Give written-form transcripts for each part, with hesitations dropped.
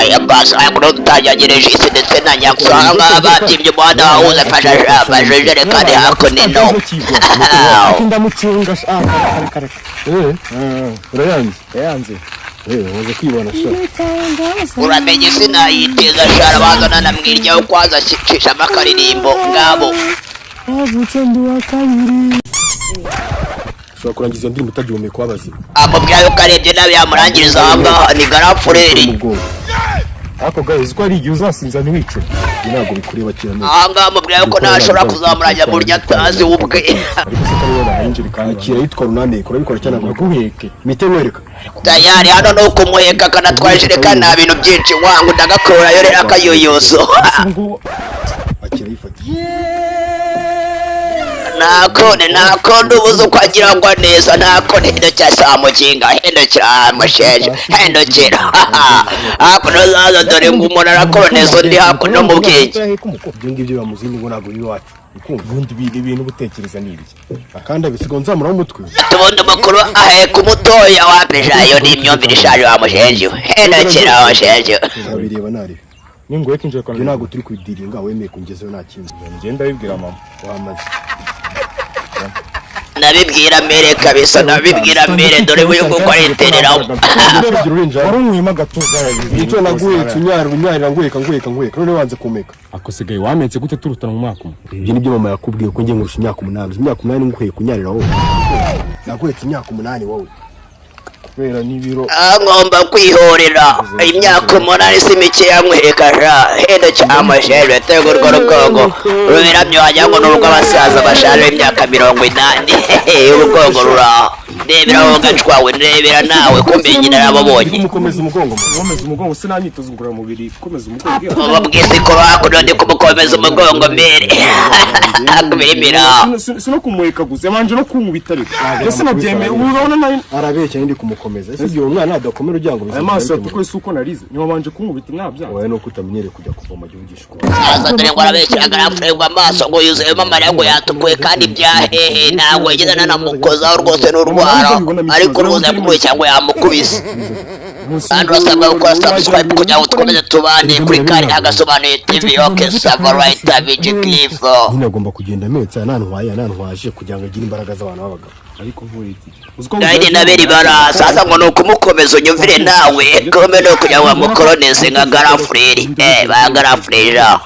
Aya basi aya isi ndetse na Nyakuso. Aha ngaha babyimbye umuhanda wahuza. Fasha fasha ijerekani hakuno. Ndamucunga sha, kare kare. Eh, urayanze? Yayanze. Eh, waza kwibona sha. Uramenye sinayiteza shara, bazana namwiryaho kwaza acishamo akaririmbo ngabo. Yavutse ndi uwa kabiri. Ushobora kurangiza iyo ndirimbo utagihumeka w'abazima. Amubwira yuko arebye nabi yamurangiriza aha ngaha, ni grand frère. Mu bwonko. Ariko guys, ko hari igihe uzasinza ntiwicure. Ibyo ntabwo bikureba cyane. Aha ngaha amubwira yuko ntashobora kuzamurangira mu buryo atazi we ubwe. Ariko se kari wowe bahinjira kandi? Akira yitwa runaneko, urabikora cyane ntabwo Naguheke. Mite nkwereka. Tayari hano ni ukumuheka akanatwara ijerekani, nta bintu byinshi wangu, ndagakurayo rero akayoyozo. Ngubu. Akira yifata. Ntakone ntakonde, ubuze uko agira ngo neza ntakone. Hindukira samukinga, hindukira musheje, hindukira hakuno zaza. Dore ngo umuntu arakoneza undi hakuno mu bwenge. Ibyo ngibyo biba mu zindi ngo, ntabwo biri iwacu. Ukumva? Ubundi ibintu ubutekereza ni ibiki? Akandi abisigaye nzamuraho umutwe. Ubundi umukuru aheka umutoya wapeja, iyo ni imyumvire ishaje wa mushenji we. Hindukira mushenji we. Nzabireba narebe. Ninguheka injerekani. Ibyo ntabwo turi kubidiringa, wemeye kungezayo nta kindi. Ngenda bibwira mama. Wamaze. Nabibwira mere kabisa, nabibwira mere. Dore uyu nguko aritereraho. Urebye uruhinja. Wari unywemo agatuza. Icyo naguhetse unyara unyarira, nguheka nguheka nguheka, none wanze kumeka. Ako sigaye wamenetse gute turutana mu mwaka umwe? Ibyo nibyo mama yakubwiye ko ngiye nkurusha imyaka 8. Imyaka 8 nguheka unyarira wowe? Naguhetse imyaka 8 wowe. Kubera n'ibiro. Ah, ngomba kwihorera, imyaka 8 si mike yanyweka sha. Hindukira amasheje, tego urwo rugongo ruberamye wagira ngo ni urw'abasaza bashaje b'imyaka 80. Urugongo ruraho, ndebera wowe gacwawe, ndebera nawe kumbe nyina arababonye. Umukomeza umugongo. Nkomeza umugongo se? Nta myitozo ngororamubiri ikomeza umugongo. Ubu bw'isikoro hakuno ndi kumukomeza umugongo mbere kubirimira. Si no kumuheka gusa, yabanje no kunkubita, ariko ese nabyemeye, ubu urabona nayo. Arabeshya, ndi kumukomeza. Ese igihe umwana adakomera ugira ngo Aya maso yatukuye si uko narize? Ntiwabanje kunkubita nabyanze? Wowe nuko utamenyereye kujya kuvoma, jya uvugisha ukuri. Aza dore ngo arabeshya, agarapfurirwa amaso ngo yuzuyemo amarira ngo yatukuye, kandi byahehe ntabwo yigeze ananamukozaho rwose n'urwara, ariko rwose yakumubeshya ngo yamukubise. Kandi urasabwa gukora subscribe kugira ngo dukomeze tubane kuri kari agasobanuye TV. Okay, sava right, VG Cliff. Nyine agomba kugenda ametse anantwaye anantwaje kugira ngo agire imbaraga z'abantu b'abagabo. Ariko nkuretse uzi ko Dahidi na beri bara sasa ngo ni ukumukomeza, unyumvire nawe kome, ni ukugira ngo bamukoroneze nka grand frère. Eh, ba grand frère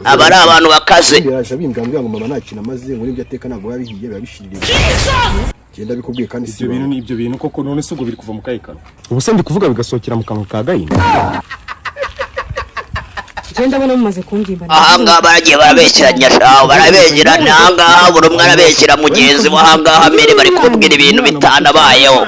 aba ari abantu bakaze. Yaje abimbwira mbwira ngo mama nta kintu amaze, ngo n'ibyo ateka ntabwo biba bihiye, biba bishiririye. Genda bikubwiye kandi si Ibyo bintu ni ibyo bintu koko? None se ubwo biri kuva mu kahe kanwa? Ubu se ndi kuvuga bigasohokera mu kanwa ka Gahini? Njye ndabona mumaze kumbyimba. Ahangaha baragiye barabeshyeranya shaho, barabeshyerana ahangaha, buri umwe arabeshyera mugenzi we ahangaha mbere, bari kumubwira ibintu bitanabayeho.